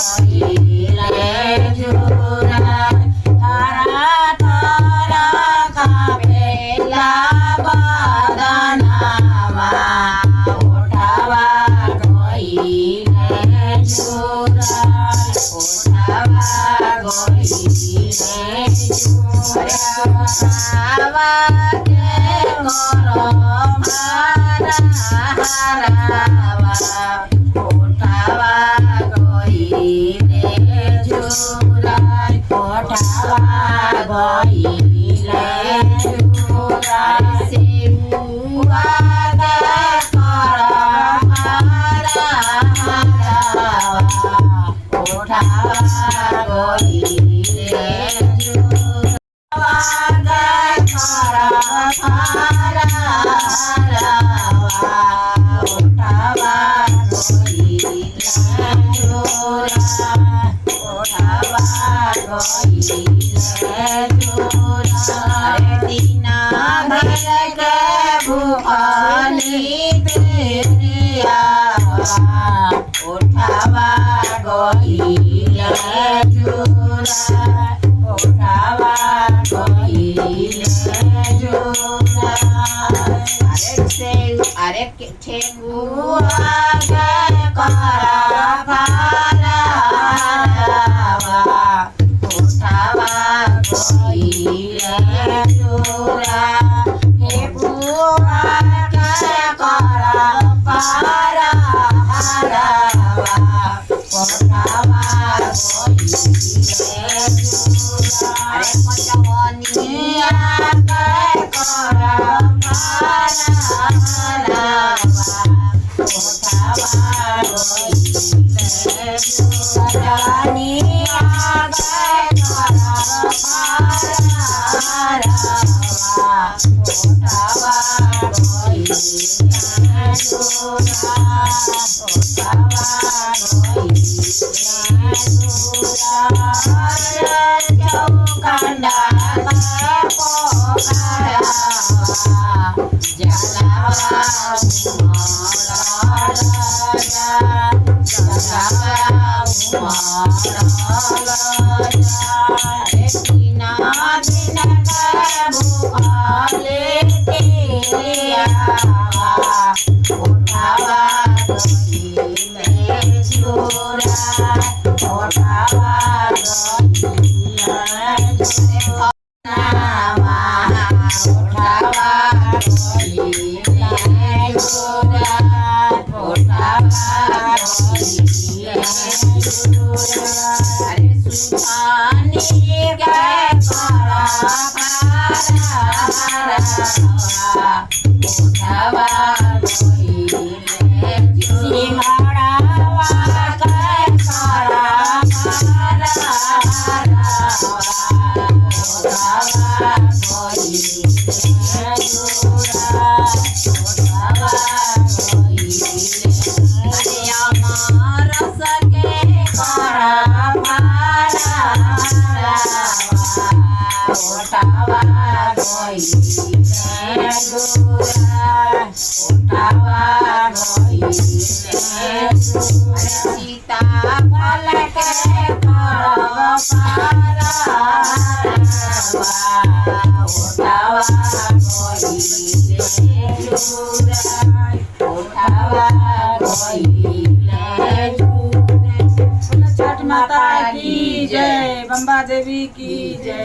गईले जुरा थरा थरा कापेला बदनावा उठावा गईले जुरा उठावा गईले जुरा के कर हारावा उठावा गईले जुरा उठावा गईले जुरा सेउआ के कर हारावा उठावा गईले जुरा उठावा गईले जुरा उठावा गईले जुरा अरे से अरे ठेंगुआ के करा फारावा उठावा गईले जुरा ठेंगुआ के करा फारावा उठावा गईले जुरा अरे पचवनिया के करा फारावा उठावा गईले जुरा के करा फारावा उठावा गईले जुरा उठावा गईले जुरा चौखंडा पोखरावा जलावा उमरल जलावा उमरल तीना दिन के भूखले तेरियावा उठावा गईले जुरा उठावा गईले जुरा उठावा गईले जुरा उठावा गईले जुरा अरे सुखानी के करा फारावा उठावा गईले सिंघाड़ावा के करा फारावा उठावा गईले जुरा उठावा गईले अरे अमर सके करा फारावा उठावा गईले जुरा उठावा गईले जुरा सीता फल के कर फारावा उठावा गईले जुरा उठावा गईले जुरा छठ माता की जय, बम्बा देवी की जय।